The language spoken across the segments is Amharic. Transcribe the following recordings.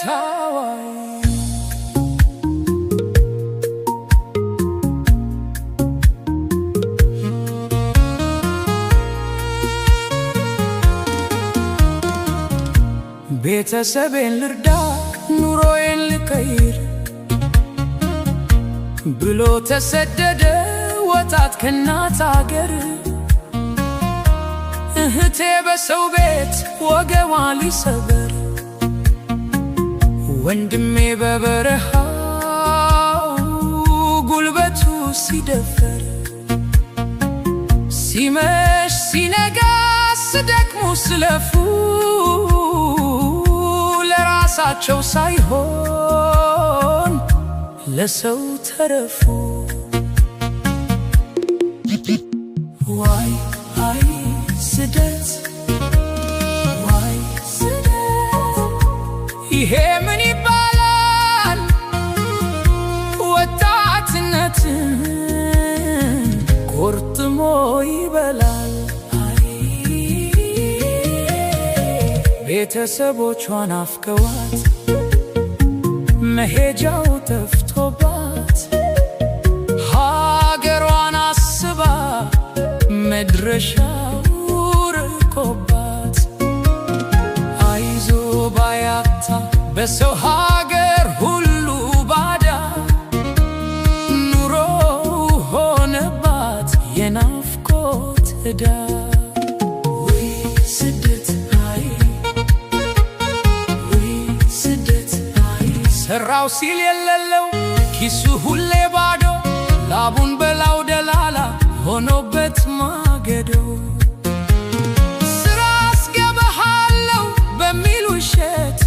አዋይ። ቤተሰቤን ልርዳ፣ ኑሮዬን ልቀይር ብሎ ተሰደደ ወጣት ከእናት አገር። እህቴ በሰው ቤት ወገቧ ሊሰበር፣ ወንድሜ በበረሃው ጉልበቱ ሲደፈር፣ ሲመሽ ሲነጋ ሲደክሙ ሲለፉ፣ ለራሳቸው ሳይሆን ለሰው ተረፉ። ዋይ አይ ስደት፣ ዋይ ስደት፣ ይሄ ምን ይባላል? ወጣትነትን ቆርጥሞ ይበላል። ቤተሰቦቿን ናፍቀዋት፣ መሄጃው ጠፍቶባት፣ ሀገሯን አስባ መድረሻው ርቆባት፣ አይዞ ባይ አጥታ በሰው ሀገር ሁሉ ባዳ፣ ኑሮ ሆነባት የናፍቆት ዕዳ። ውይ ስደት አይ፣ ውይ ስደት አይ፣ ሰራው ሲል የሌለው፣ ኪሱ ሁሌ ባዶ፣ ላቡን በላው ደላላ ሆኖበት ማገዶ። ስራ አስገባሃለሁ በሚል ውሸት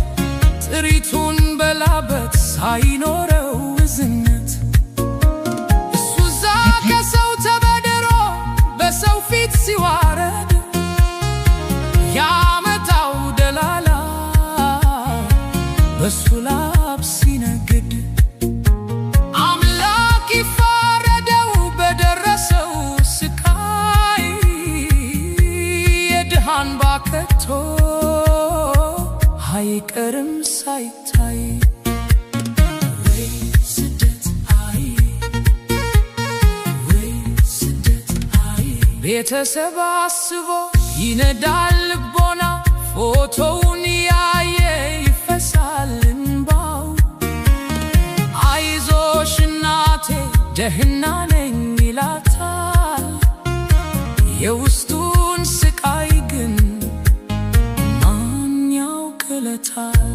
ጥሪቱን በላበት ሳይኖረው እዝነት። እሱ እዛ ከሰው ተበድሮ በሰው ፊት ሲዋረድ፣ ያመጣው ደላላ በሱ ላብ ሲነግድ፣ አምላክ ይፋረደው በደረሰው ስቃይ፣ የድሃ እንባ ከቶ አይቀርም ሳይታይ። ወይ ስደት አይ፣ ወይ ስደት አይ፣ ቤተሰብ አስቦ ይነዳል ልቦና፣ ፎቶውን ያየ ይፈሳል እንባው። አይዞሽ እናቴ ደህና ነኝ ይላታል፣ የውስጡን ስቃይ ግን ማን ያውቅለታል?